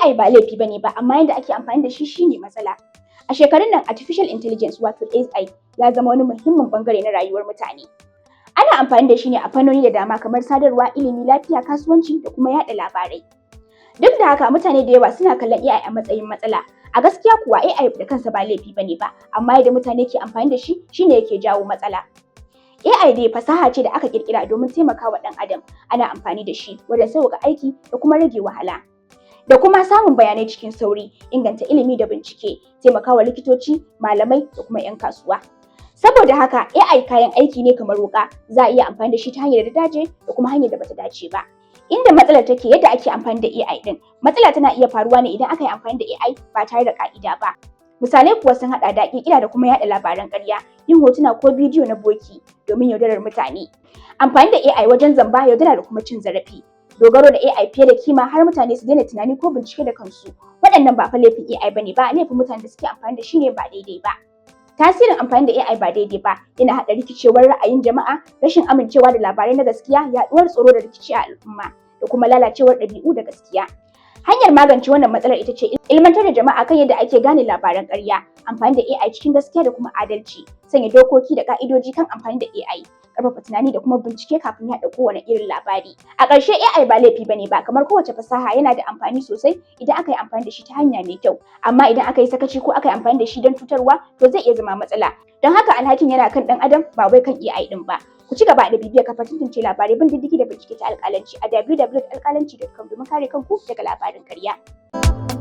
AI ba laifi bane ba, amma yadda ake amfani da shi shine matsala. A shekarun nan, artificial intelligence, wato AI, ya zama wani muhimmin bangare na rayuwar mutane. Ana amfani da shi ne a fannoni da dama kamar sadarwa, ilimi, lafiya, kasuwanci da kuma yaɗa labarai. Duk da haka, mutane da yawa suna kallon AI a matsayin matsala. A gaskiya kuwa, AI da kansa ba laifi bane ba, amma yadda mutane ke amfani da shi shine yake jawo matsala. AI dai fasaha ce da aka kirkira domin taimakawa ɗan adam. Ana amfani da shi wajen sauƙaƙa aiki da kuma rage wahala, da kuma samun bayanai cikin sauri, inganta ilimi da bincike, taimakawa likitoci, malamai da kuma 'yan kasuwa. Saboda haka, AI kayan aiki ne kamar wuƙa, za a iya amfani da shi ta hanyar da ta dace da kuma hanyar da bata dace ba. Inda matsalar take, yadda ake amfani da AI din. Matsala tana iya faruwa ne idan aka yi amfani da AI ba tare da ka'ida ba. Misalai kuwa sun haɗa da ƙirƙira da kuma yaɗa labaran ƙarya, yin hotuna ko bidiyo na bogi domin yaudarar mutane, amfani da AI wajen zamba, yaudara da kuma cin zarafi, dogaro da AI fiye da kima har mutane su daina tunani ko bincike da kansu. Waɗannan ba fa laifin AI bane ba, laifin mutanen da suke amfani da shi ne ba daidai ba. Tasirin amfani da AI ba daidai ba yana haɗa rikicewar ra'ayin jama'a, rashin amincewa da labarai na gaskiya, yaɗuwar tsoro da rikici a al'umma, da kuma lalacewar ɗabi'u da gaskiya. Hanyar magance wannan matsalar ita ce ilmantar da jama'a kan yadda ake gane labaran ƙarya, amfani da AI cikin gaskiya da kuma adalci, sanya dokoki da ƙa'idoji kan amfani da AI, ƙarfafa tunani da kuma bincike kafin yaɗa kowane irin labari. A ƙarshe, AI ba laifi bane ba, kamar kowace fasaha, yana da amfani sosai idan aka yi amfani da shi ta hanya mai kyau. Amma idan aka yi sakaci ko aka yi amfani da shi don cutarwa, to zai iya zama matsala. Don haka alhakin yana kan ɗan adam, ba wai kan AI ɗin ba. Ku ci gaba da bibiyar kafar tantance labarai, bin diddigi da bincike ta Alƙalanci a www.alƙalanci.com domin kare kanku daga labarin ƙarya.